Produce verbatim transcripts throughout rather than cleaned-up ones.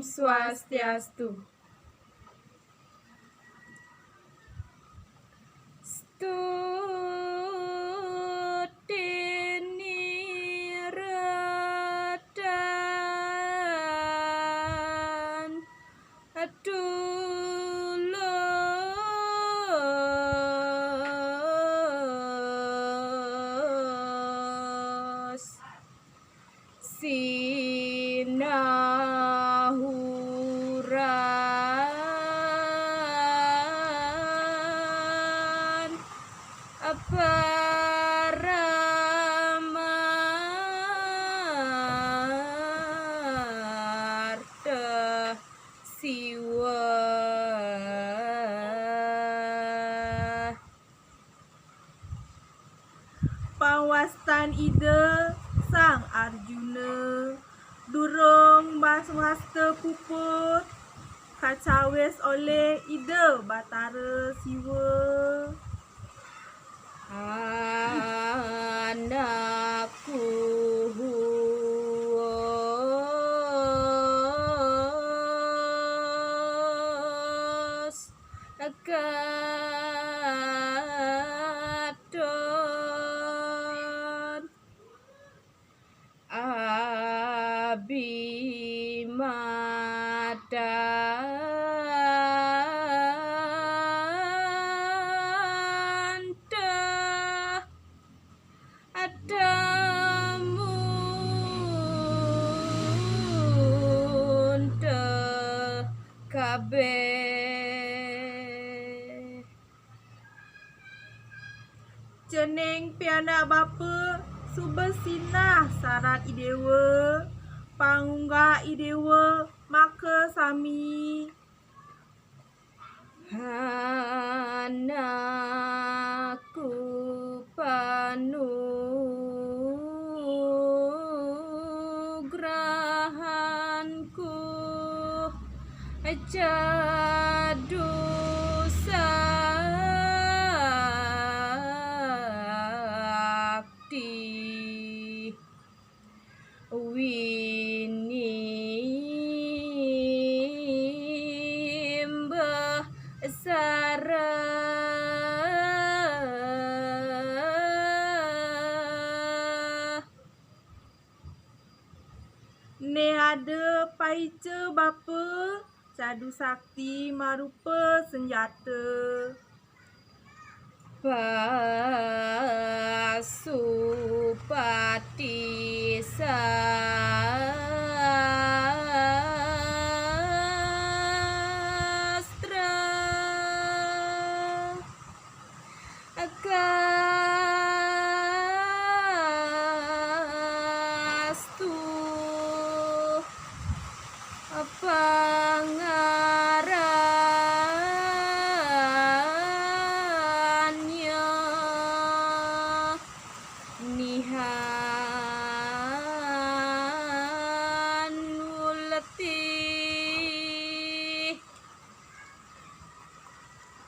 Swastiastu. Pawastan Ida Sang Arjuna, durung masta puput, kacawis olih Ida Batara Siwa. Cening pianak bapa suba sinah sarat I Dewa, pangunggah I Dewa makasami. Né ada paica bapa, cadu sakti marupa sanjata.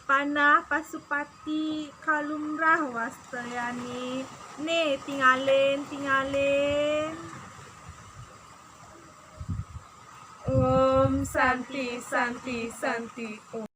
Panah pasupati kalumrah wastayané, né tingalin, tingalin. Om Santi, Santi, Santi, Om.